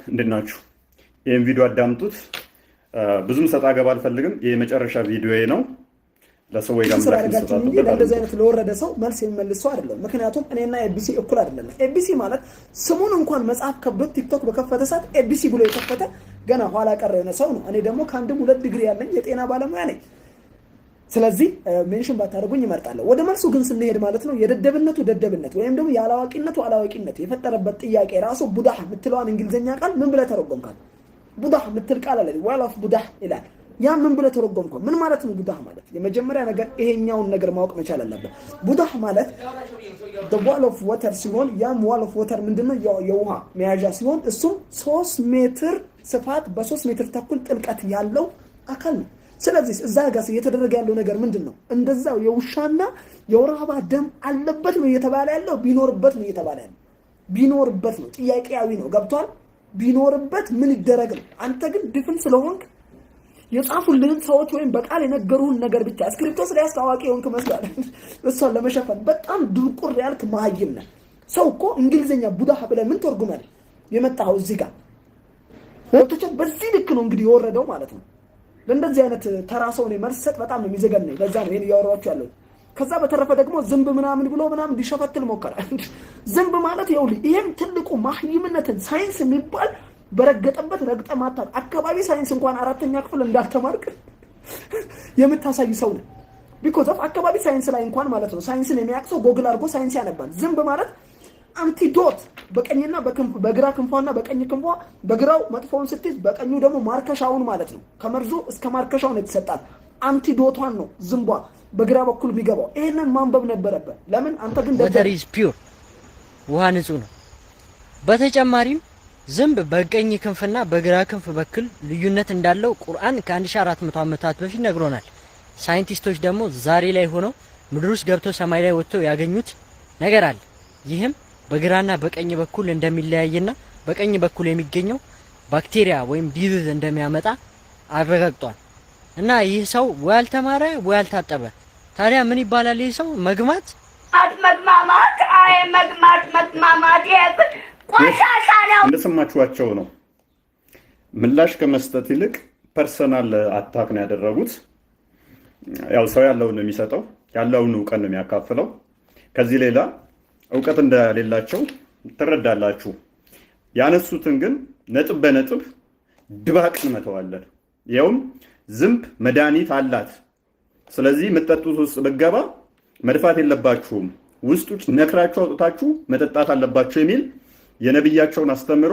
እንዴት ናችሁ? ይህን ቪዲዮ አዳምጡት። ብዙም ሰጣ ገባ አልፈልግም። ይህ የመጨረሻ ቪዲዮዬ ነው። ለሰዎች ጋር ምላሽ ስላደረጋችሁ እንጂ እንሰጣጡበት። ለእንደዚህ አይነት ለወረደ ሰው መልስ የሚመልስ ሰው አይደለም። ምክንያቱም እኔና ኤቢሲ እኩል አይደለም። ኤቢሲ ማለት ስሙን እንኳን መጽሐፍ ከብዶት ቲክቶክ በከፈተ ሰዓት ኤቢሲ ብሎ የከፈተ ገና ኋላ ቀር የሆነ ሰው ነው። እኔ ደግሞ ከአንድም ሁለት ዲግሪ ያለኝ የጤና ባለሙያ ነኝ። ስለዚህ mention ባታደርጉኝ ይመርጣለሁ። ወደ መልሱ ግን ስንሄድ ማለት ነው የደደብነቱ ደደብነት ወይም ደግሞ የአላዋቂነቱ አላዋቂነት የፈጠረበት ጥያቄ ራሱ ቡዳህ የምትለዋን እንግሊዝኛ ቃል ምን ብለህ ተረጎምካት? ቡዳህ የምትል ቃል አለ። Well of ቡዳህ ይላል። ያ ምን ብለህ ተረጎምከው? ምን ማለት ነው ቡዳህ ማለት? የመጀመሪያ ነገር ይሄኛውን ነገር ማወቅ መቻል አለብን። ቡዳህ ማለት well of water ሲሆን ያም well of water ምንድነው? የውሃ መያዣ ሲሆን እሱም 3 ሜትር ስፋት በ3 ሜትር ተኩል ጥልቀት ያለው አካል ነው። ስለዚህ እዛ ጋር እየተደረገ ያለው ነገር ምንድን ነው? እንደዛው የውሻና የወር አበባ ደም አለበት ነው እየተባለ ያለው። ቢኖርበት ነው እየተባለ ያለው። ቢኖርበት ነው፣ ጥያቄያዊ ነው። ገብቷል? ቢኖርበት ምን ይደረግ ነው። አንተ ግን ድፍን ስለሆንክ የጻፉልህን ሰዎች ወይም በቃል የነገሩህን ነገር ብቻ እስክሪፕቶ ስለያዝክ አዋቂ የሆንክ መስሏል። እሷን ለመሸፈን በጣም ድንቁር ያልክ መሀይም ነህ። ሰው እኮ እንግሊዝኛ ቡዳህ ብለህ ምን ተርጉመህ የመጣኸው እዚህ ጋር? በዚህ ልክ ነው እንግዲህ የወረደው ማለት ነው። ለእንደዚህ አይነት ተራ ሰው እኔ መልስ ሰጥ በጣም ነው የሚዘገነኝ። ለዛ ነው ይሄን እያወራኋቸው ያለሁት። ከዛ በተረፈ ደግሞ ዝንብ ምናምን ብሎ ምናምን ሊሸፈትል ሞከረ። ዝንብ ማለት ይኸውልህ፣ ይሄም ትልቁ ማህይምነትን ሳይንስ የሚባል በረገጠበት ረግጠ ማታት አካባቢ ሳይንስ እንኳን አራተኛ ክፍል እንዳልተማርክ የምታሳይ ሰው ነህ። Because of አካባቢ ሳይንስ ላይ እንኳን ማለት ነው ሳይንስን የሚያውቅ ሰው ጎግል አድርጎ ሳይንስ ያነባል። ዝንብ ማለት antidote በቀኝና በግራ ክንፏና በቀኝ ክንፏ በግራው መጥፎውን ስትይዝ በቀኙ ደግሞ ማርከሻውን ማለት ነው። ከመርዙ እስከ ማርከሻው ነው የተሰጣት። Antidote ቷን ነው ዝንቧ በግራ በኩል የሚገባው። ይሄንን ማንበብ ነበረበት። ለምን አንተ ግን Water is pure፣ ውሃ ንጹህ ነው። በተጨማሪም ዝንብ በቀኝ ክንፍና በግራ ክንፍ በኩል ልዩነት እንዳለው ቁርአን ከ1400 ዓመታት በፊት ነግሮናል። ሳይንቲስቶች ደግሞ ዛሬ ላይ ሆነው ምድር ውስጥ ገብተው ሰማይ ላይ ወጥተው ያገኙት ነገር አለ። ይህም በግራና በቀኝ በኩል እንደሚለያይና በቀኝ በኩል የሚገኘው ባክቴሪያ ወይም disease እንደሚያመጣ አረጋግጧል። እና ይህ ሰው ወይ አልተማረ ወይ አልታጠበ። ታዲያ ምን ይባላል? ይህ ሰው መግማት መግማማት፣ አይ መግማት፣ መግማማት ቆሻሻ ነው። እንደሰማችኋቸው ነው። ምላሽ ከመስጠት ይልቅ personal attack ነው ያደረጉት። ያው ሰው ያለውን ነው የሚሰጠው፣ ያለውን እውቀት ነው የሚያካፍለው። ከዚህ ሌላ እውቀት እንደሌላቸው ትረዳላችሁ። ያነሱትን ግን ነጥብ በነጥብ ድባቅ እንመተዋለን። ይኸውም ዝንብ መድኃኒት አላት። ስለዚህ የምትጠጡት ውስጥ ብገባ መድፋት የለባችሁም፣ ውስጡ ነክራችሁ አውጥታችሁ መጠጣት አለባችሁ የሚል የነቢያቸውን አስተምሮ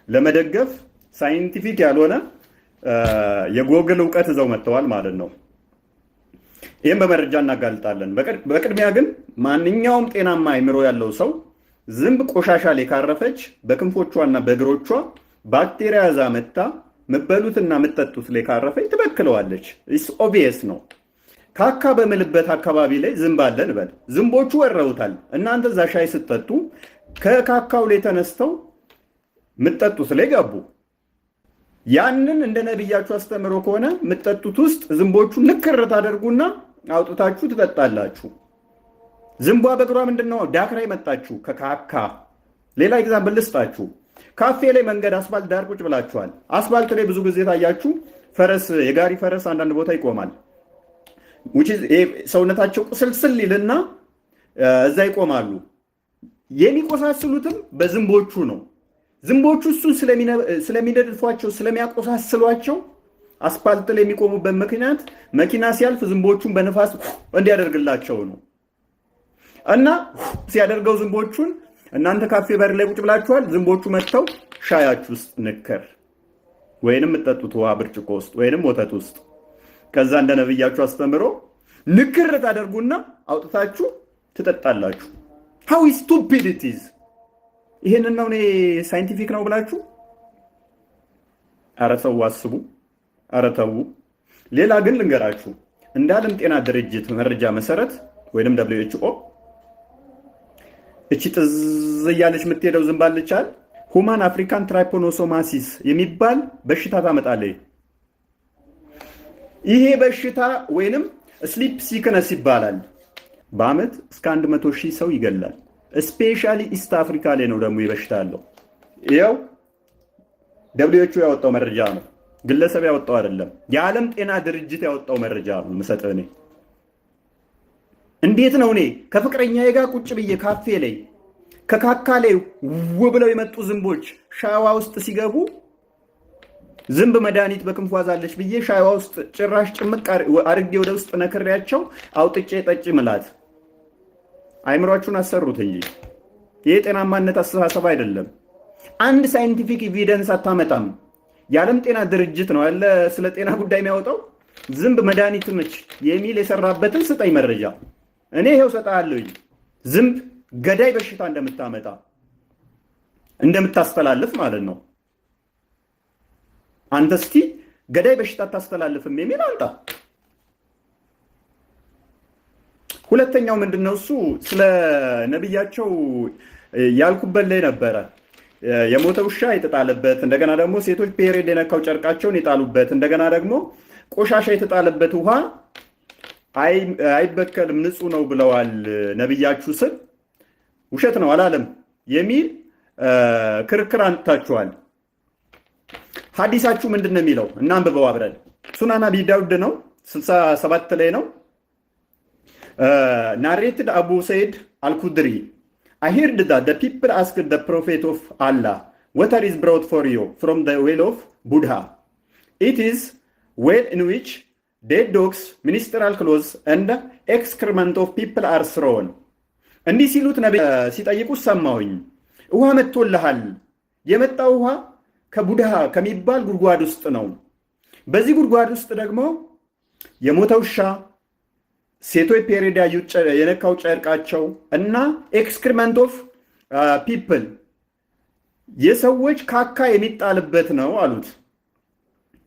ለመደገፍ scientific ያልሆነ የጎግል እውቀት ይዘው መጥተዋል ማለት ነው። ይህም በመረጃ እናጋልጣለን። በቅድሚያ ግን ማንኛውም ጤናማ አይምሮ ያለው ሰው ዝንብ ቆሻሻ ላይ ካረፈች በክንፎቿና በእግሮቿ ባክቴሪያ ይዛ መጥታ ምበሉትና ምጠጡት ላይ ካረፈች ትበክለዋለች። It's obvious ነው። ካካ በምልበት አካባቢ ላይ ዝንብ አለ እንበል። ዝንቦቹ ወረውታል። እናንተ እዛ ሻይ ስትጠጡ ከካካው ላይ ተነስተው ምጠጡት ላይ ገቡ። ያንን እንደ ነቢያችሁ አስተምሮ ከሆነ ምጠጡት ውስጥ ዝንቦቹ ንክር ታደርጉና አውጥታችሁ ትጠጣላችሁ። ዝንቧ በእግሯ ምንድን ነው ዳክራ የመጣችሁ ከካካ። ሌላ example ልስጣችሁ። ካፌ ላይ መንገድ አስፋልት ዳር ቁጭ ብላችኋል። አስፋልት ላይ ብዙ ጊዜ ታያችሁ፣ ፈረስ የጋሪ ፈረስ አንዳንድ ቦታ ይቆማል። ሰውነታቸው ቁስልስል ይልና እዛ ይቆማሉ። የሚቆሳስሉትም በዝንቦቹ ነው። ዝንቦቹ እሱን ስለሚነድፏቸው ስለሚያቆሳስሏቸው አስፓልት ላይ የሚቆሙበት ምክንያት መኪና ሲያልፍ ዝንቦቹን በንፋስ እንዲያደርግላቸው ነው። እና ሲያደርገው ዝንቦቹን እናንተ ካፌ በር ላይ ቁጭ ብላችኋል። ዝንቦቹ መጥተው ሻያችሁ ውስጥ ንክር ወይንም የምትጠጡት ውሃ ብርጭቆ ውስጥ ወይንም ወተት ውስጥ፣ ከዛ እንደ ነብያችሁ አስተምሮ ንክር ታደርጉና አውጥታችሁ ትጠጣላችሁ። How stupid it is! ይሄንን ነው እኔ scientific ነው ብላችሁ? ኧረ ተው አስቡ። ኧረ ተው። ሌላ ግን ልንገራችሁ፣ እንደ ዓለም ጤና ድርጅት መረጃ መሰረት ወይንም WHO እቺ ጥዝ እያለች የምትሄደው ዝንብ አለች አይደል? Human African trypanosomiasis የሚባል በሽታ ታመጣለች። ይሄ በሽታ ወይንም sleep sickness ይባላል። በአመት እስከ 100 ሺህ ሰው ይገላል። Especially East Africa ላይ ነው ደግሞ በሽታ ያለው። ይኸው WHO ያወጣው መረጃ ነው፣ ግለሰብ ያወጣው አይደለም። የዓለም ጤና ድርጅት ያወጣው መረጃ ነው የምሰጥህ እኔ። እንዴት ነው እኔ ከፍቅረኛዬ ጋር ቁጭ ብዬ ካፌ ላይ ከካካ ላይ ው ብለው የመጡ ዝንቦች ሻዋ ውስጥ ሲገቡ ዝንብ መድኃኒት በክንፏ ይዛለች ብዬ ሻዋ ውስጥ ጭራሽ ጭምቅ አድርጌ ወደ ውስጥ ነክሬያቸው አውጥቼ ጠጪ ምላት? አይምሯችሁን አሰሩት እንጂ ይህ ጤናማነት አስተሳሰብ አይደለም። አንድ scientific evidence አታመጣም። የዓለም ጤና ድርጅት ነው ያለ ስለ ጤና ጉዳይ የሚያወጣው። ዝንብ መድኃኒት ነች የሚል የሰራበትን ስጠኝ መረጃ። እኔ ይሄው ሰጣለሁኝ። ዝንብ ገዳይ በሽታ እንደምታመጣ፣ እንደምታስተላልፍ ማለት ነው። አንተ እስቲ ገዳይ በሽታ አታስተላልፍም የሚል አምጣ። ሁለተኛው ምንድን ነው? እሱ ስለ ነቢያቸው ያልኩበት ላይ ነበረ። የሞተ ውሻ የተጣለበት፣ እንደገና ደግሞ ሴቶች period የነካው ጨርቃቸውን የጣሉበት፣ እንደገና ደግሞ ቆሻሻ የተጣለበት ውሃ አይበከልም፣ ንጹህ ነው ብለዋል ነቢያችሁ ስል ውሸት ነው አላለም የሚል ክርክር አንጥታችኋል። ሀዲሳችሁ ምንድን ነው የሚለው? እናንብበው አብረን። ሱናን አቢ ዳውድ ነው፣ 67 ላይ ነው። Narrated አቡ ሰይድ አልኩድሪ፣ "I heard that the people asked the Prophet of Allah, 'Water is brought for you from the well of Buda'a. It is well in which dead dogs, menstrual clothes and excrement of people are thrown.' እንዲህ ሲሉት ነቢ ሲጠይቁት ሰማሁኝ። ውሃ መጥቶልሃል። የመጣው ውሃ ከቡድሃ ከሚባል ጉድጓድ ውስጥ ነው። በዚህ ጉድጓድ ውስጥ ደግሞ የሞተ ውሻ፣ ሴቶች period የነካው ጨርቃቸው እና excrement of people፣ የሰዎች ካካ የሚጣልበት ነው አሉት።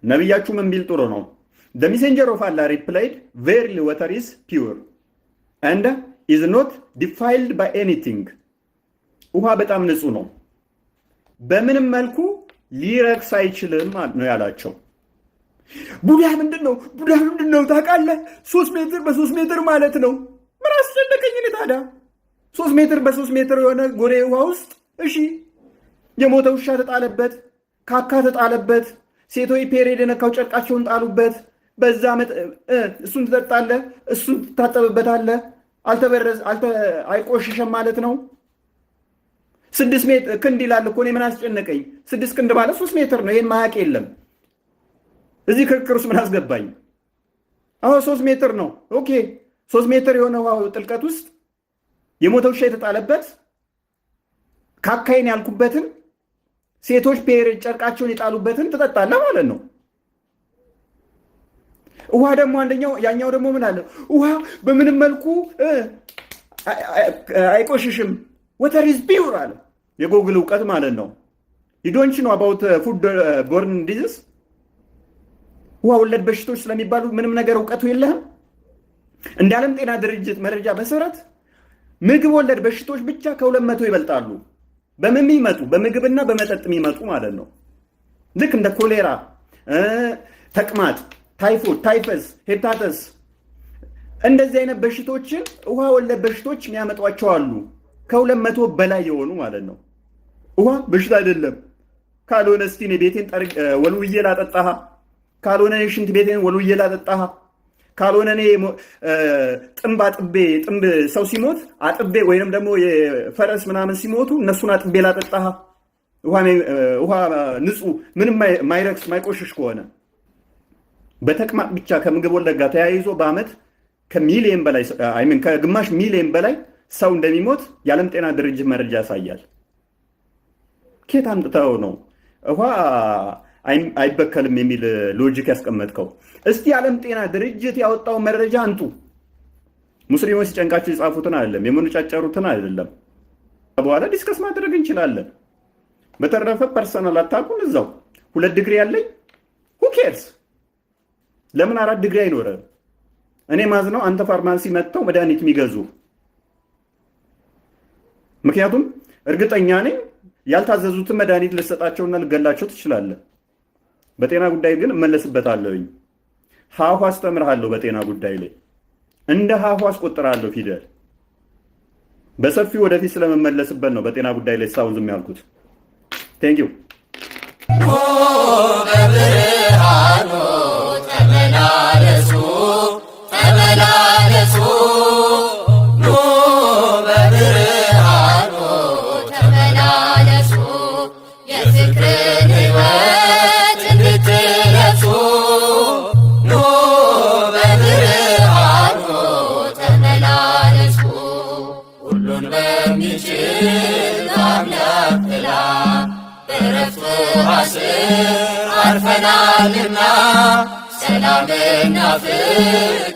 ነቢያችሁ ምን ቢል ጥሩ ነው? The Messenger of Allah replied, 'Verily, water is pure and is not defiled by anything.' ውሃ በጣም ንጹህ ነው፣ በምንም መልኩ ሊረክስ አይችልም ነው ያላቸው። ቡዳ ምንድን ነው? ቡዳ ምንድን ነው ታውቃለህ? 3 ሜትር በ3 ሜትር ማለት ነው። ምን አስጨነቀኝ እኔ ታዲያ? 3 ሜትር በ3 ሜትር የሆነ ጎሬ ውሃ ውስጥ እሺ፣ የሞተ ውሻ ተጣለበት፣ ካካ ተጣለበት፣ ሴቶች period የነካው ጨርቃቸውን ጣሉበት። በዛ እሱን ትጠጣለህ፣ እሱን ትታጠብበታለህ። አልተበረዝ አይቆሽሸም ማለት ነው። 6 ሜትር ክንድ ይላል እኮ፣ እኔ ምን አስጨነቀኝ? 6 ክንድ ማለት 3 ሜትር ነው። ይሄን ማያውቅ የለም። እዚህ ክርክር ውስጥ ምን አስገባኝ? አሁን 3 ሜትር ነው። Okay፣ 3 ሜትር የሆነ ውሃ ጥልቀት ውስጥ የሞተ ውሻ የተጣለበት፣ ካካይን ያልኩበትን፣ ሴቶች period ጨርቃቸውን የጣሉበትን ትጠጣለህ ማለት ነው። ውሃ ደግሞ አንደኛው ያኛው ደግሞ ምን አለ? ውሃ በምንም መልኩ አይቆሽሽም። Water is pure አለ። የጎግል እውቀት ማለት ነው። You don't know about food borne disease፣ ውሃ ወለድ በሽቶች ስለሚባሉ ምንም ነገር እውቀቱ የለህም። እንደ ዓለም ጤና ድርጅት መረጃ መሰረት ምግብ ወለድ በሽቶች ብቻ ከ200 ይበልጣሉ። በምን የሚመጡ? በምግብና በመጠጥ የሚመጡ ማለት ነው። ልክ እንደ ኮሌራ፣ ተቅማጥ፣ ታይፎድ፣ ታይፈስ፣ ሄፓታይተስ እንደዚህ አይነት በሽቶችን ውሃ ወለድ በሽቶች የሚያመጧቸው አሉ። ከ200 በላይ የሆኑ ማለት ነው። ውሃ በሽታ አይደለም። ካልሆነ እስቲ እኔ ቤቴን ወልውዬ ላጠጣህ፣ ካልሆነ እኔ ሽንት ቤቴን ወልውዬ ላጠጣህ፣ ካልሆነ እኔ ጥንብ አጥቤ፣ ጥንብ ሰው ሲሞት አጥቤ ወይንም ደግሞ የፈረስ ምናምን ሲሞቱ እነሱን አጥቤ ላጠጣህ። ውሃ ንጹህ ምንም ማይረክስ ማይቆሽሽ ከሆነ በተቅማጥ ብቻ ከምግብ ወለድ ጋር ተያይዞ በአመት ከሚሊየን በላይ፣ I mean ከግማሽ ሚሊየን በላይ ሰው እንደሚሞት የዓለም ጤና ድርጅት መረጃ ያሳያል። ከየት አምጥተው ነው ውሃ አይበከልም የሚል logic ያስቀመጥከው? እስቲ የዓለም ጤና ድርጅት ያወጣው መረጃ አምጡ። ሙስሊሞች ሲጨንቃቸው የጻፉትን አይደለም፣ የመነጫጨሩትን አይደለም። በኋላ discuss ማድረግ እንችላለን። በተረፈ personal attack ኡን እዛው 2 ዲግሪ ያለኝ who cares? ለምን 4 ዲግሪ አይኖርም? እኔ ማዝነው አንተ ፋርማሲ መጥተው መድኃኒት የሚገዙ፣ ምክንያቱም እርግጠኛ ነኝ ያልታዘዙትን መድኃኒት ልሰጣቸውና ልገላቸው ትችላለህ። በጤና ጉዳይ ግን እመለስበታለሁኝ። ሀሁ አስተምርሃለሁ። በጤና ጉዳይ ላይ እንደ ሀሁ አስቆጥርሃለሁ ፊደል። በሰፊው ወደፊት ስለመመለስበት ነው በጤና ጉዳይ ላይ እስካሁን ዝም ያልኩት። Thank you. በሚችል በአምላክ ጥላ በዕረፍቱ ውኃ ስር አርፈናልና፣ ሰላምና ፍቅር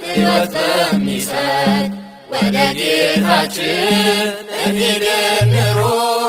ሕይወት በሚሰጥ ወደ ጌታችን እንሂድ እንሩጥ።